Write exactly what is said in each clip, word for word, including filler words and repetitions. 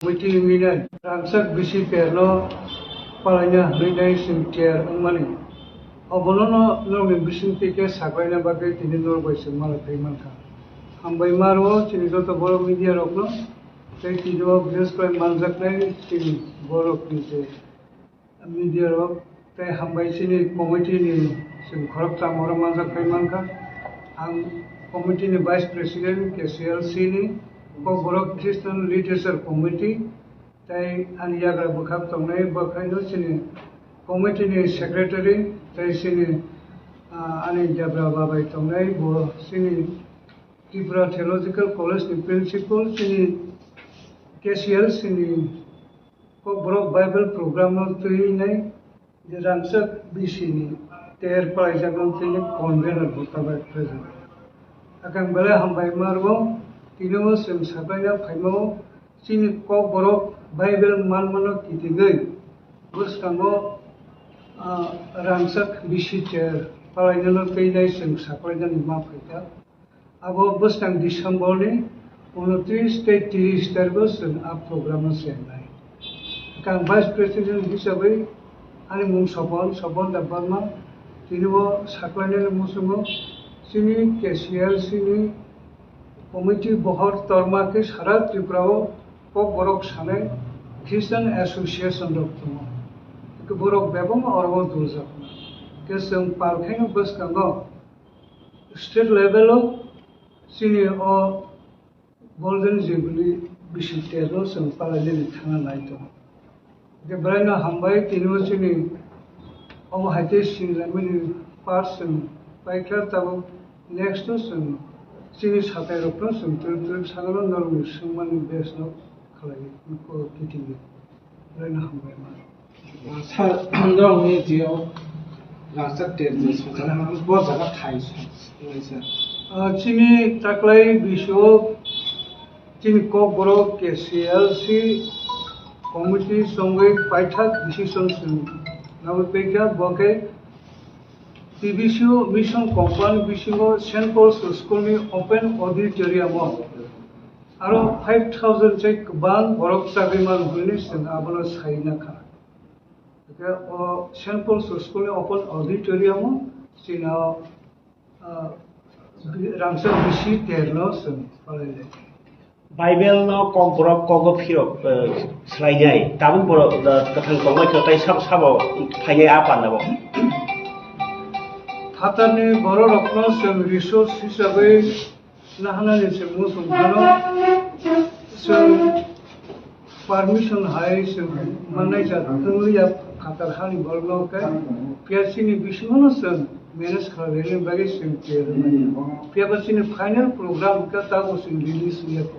Committee wngwi nai rangchak bisi terno palaina hwnwi nai chwng chair wngmani. Obono no norokni bisingtwi khe saklaina bagwi tini norok bai chwng malai phai mankha. Hambai ma rwo chini joto borok media rokno tei tini o bises khlai manjaknai chini borokni je media rok tei hambai chini committee ni chwng khoroktham oro manjak phai mankha. Ang committee ni vice president K C L C ni, Kokborok Christian Literature Committee, tei ani yagra bwkhak tongnai bwkhaino chini committee ni secretary tei chini, ah, ani debra babai tongnai bo chini Tripura Theological College ni principal chini K C L C ni Kokborok Bible program no twi nai je rangchak bisi ni ter palaijakno tini convener bo tabuk present. Akang belai hambai ma rwo, tini o chwng saklaina phaimao chini Kokborok Bible manmano kitingwi bwskango, ah, rangchak bisi ter palainano twi nai chwng saklainani ma phaikha. Abo bwskang December ni unotris tei tris tarikgo chwng a program no chengnai. Kang Vice President hisabwi ani mung Sopon, Sopon Debbarma, tini bo saklainani muchungo chini K C L C ni committee bohor torma khe sara Tripura o Kokborok sanai Christian Association rok tongo. Borok bebakno oro o duljakma. Khe chwng pal khaino bwskango state level o chini o Golden Jubilee bisi terno chwng palainani thangna nai tongo. Hwnkhe belai no hambai, tini o chini omo hai khe sinilamani part chwng paikha, tabuk next o chwng chini satai rokno chwng twrwk twrwk sagano norokni swngmani base no khlai kitingwi. Belai no hambai ma. Sir, norokni jio rangchak ter je songchana bo jaga thai song, sir. Ah, chini taklai bisio chini Kokborok K C L C committee songwi paithak decision chwng nabwi paikha, bo khe T B C o mission compound bisingo Saint Paul's School ni open auditorium o aro five thousand chai kwbang borok chagwi mano hwnwi chwng abono sai nakha. Hwnkhe o Saint Paul's School ni open auditorium o chini o, ah, rangchak bisi terno chwng palailai. Bible no Kokborok kogo phirok, eh, swlainai tabuk borok, eh, kwthang tongmai khe tei sabo sabo phainai a panda bo. Phatarni bororokno chwng resource hisabwi nahanani chwng muchung phano chwng permission hai chwng mannai jat wngya phatar hani borokno khe P R C ni bisingono chwng manage khlai rwna bagwi chwng tiyar wngnai. Phiya ba chini final program khe tabuk chwng release wngya kho.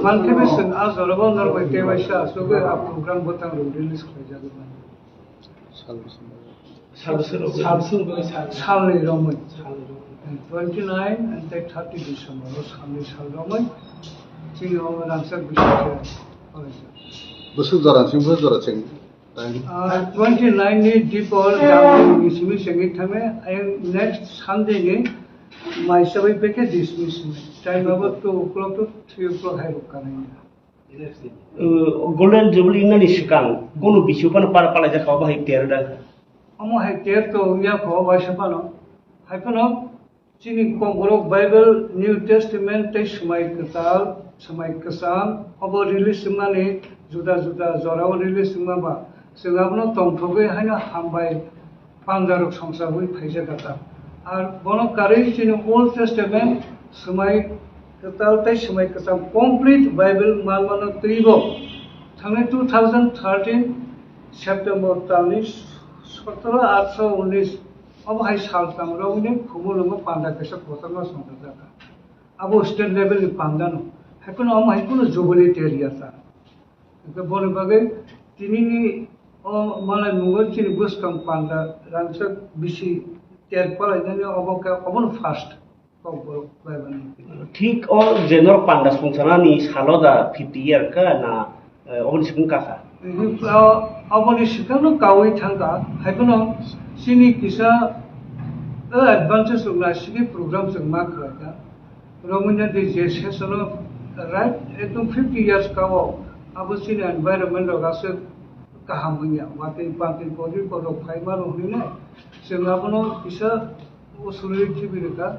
Mankhe bw chwng a jorao norok bai tei waisa aswk a program bwtang rok release khlaijagwi mano. Sal bwswk rok. Sal bwswk rok. Salni romwi. Salni romwi. Twenty nine and tei thirty December o salni sal romwi chini o rangchak bising khe palaijak. Bwswk jora sing bwswk jora sing. Ah, twenty nine ni dipor dam ni simi sengwi thangwi ayang next Sunday ni mai sabai pekhe dismiss ni. Time abo two o'clock to three o'clock hai rok kanai. Uh, Golden Jubilee nani sikang kono bisu pano para pala jaka bahai ter da. Omo hai ter to ya ko waisa pano. Hai pano Chini Kokborok Bible, New Testament tei Swmai Kwtal, Swmai Kwcham, obo release wngmani juda juda jorao release wngma ba, chwng abono tongthogwi haino hambai pandarok songchawi phaijak kha ta. Ar bono karwi chini Old Testament, Swmai Kwtal tei Swmai Kwcham complete Bible manmano twibo thangnai two thousand thirteen September talni sotoro atso unis Omo hai saltham rok ni khumulwngo panda kaisa kotorma songchajakha. Abo state level ni panda no. Hai phano omo hai phano jubilee ter ya ta. Hwnkhe boni bagwi tini ni o malai mungo chini bwskang panda rangchak bisi ter palainani obo khe obono first. Kokborok bai mani. Thik o je norok panda songchanani salo da fifty year kha na, eh, oboni sikung kha kha? Mhm, o-, oboni sikangno kaui thangkha, hai phano chini kisa, eh, advances rok naisingwi program chwng ma khlaikha. Romwi nadi je session o Right, ekdom fifty years ka o, abo chini environment rok aswk kaham wngya, watwi patwi kotor kotor phai mano hwnwi nai, chwng abono kisa usulwi khibi rwkha,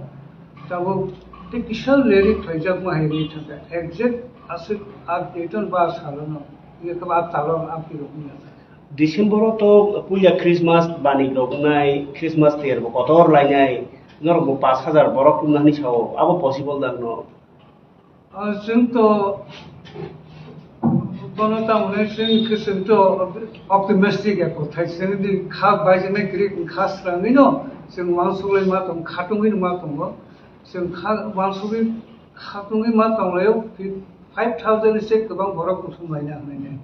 tabuk tei kisa leri khlaijakma hai wngwi thangkha, exact aswk update on ba salono, wngkha ba talo update rok wngya. December o to puila Christmas bani rok wngnai, Christmas ter bo kotor lainai, norok bo pash hajar borok wngnani sao, abo possible dang no? Ah, chwng to bono tamoni chwng khe chwng to optimistic ya kothai chwng di kha baijaknai kwrwi kha swrangwi no chwng uansuk lai ma tong khatungwi ma tongo chwng kha uansugwi khatungwi ma tong laio five thousand se kwbang borok kuthum laina hwnwi nai.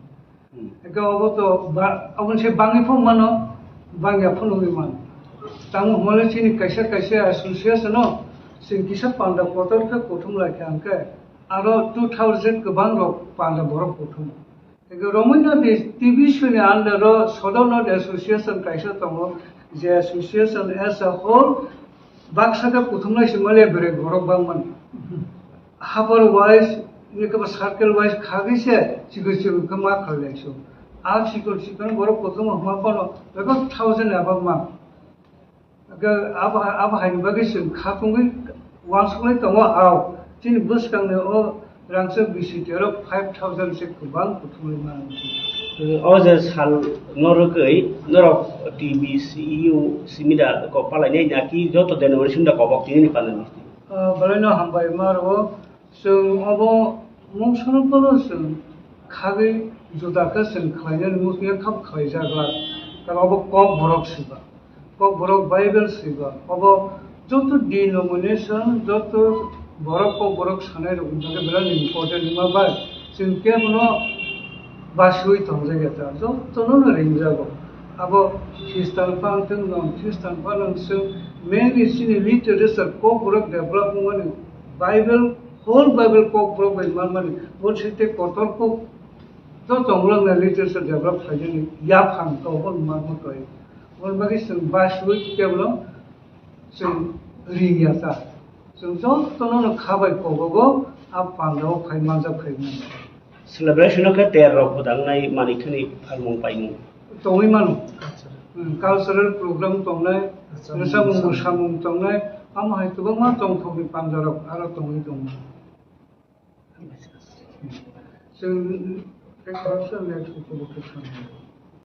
Hmm. Eke obo to ba-, aboni se bangwi phano mano, bangya phano wngwi mano. Tamo hwnmale chini kaisa kaisa association o chwng kisa panda kotor khe kuthum lai kha hwnkhe aro two thousand kwbang rok panda borok kuthum. Eke romwi no de T B C ni under o Sodor Node Association kaisa tongo, je association as a whole baksa khe kuthum lai se male berek borok bangmani. Habar wise, ni kaba circle wise khagwi se chikon chikon khe ma khalai so. A chikon chikon borok kotorma hwnma phano bebak thousand abang ma. Ga abo, abo haini bagwi chwng khatungwi uansuknai tongo, ao chini bwskangni o rangchak bisi tero five thousand se kwbang kuthumwi mano. O je sal no rwgwi norok T B C U simi da kok palainai naki joto denomination da kobok tini ni panda misti? Ah, belai no hambai ma rwo. Chwng obo mungsono bono chwng khagwi juda khe chwng khlainani muchungya kham khlaijak glak. Karon obo kok borok siba, kok borok Bible siba, obo joto denomination, joto borok kok borok sanai rok ni bagwi belai ni important wngma bai chwng kebono basiui tongjak ya ta, jotono no ringjago. Abo Christian pha wngthwng, non Christian pha wngthwng, mainly chini literature kok borok develop wngmani Bible, whole Bible kok borok bai manmani, bo se tei kotor kok joto tongmani literature develop khaijani yaphang to bo manma toi. Bo bagwi chwng basiui kebono chwng ring ya ta. Chwng jotono no kha bai kogogo a pandao phai manjak phai mano. Celebration o khe ter rok bwdangnai manwi thani phalmung paimung. Tongwi mano. Hmm, cultural program tongnai, rwchapmung mwsamung tongnai, amo hai kwbangma tongthokni panda rok aro tongwi tongo. Chwng next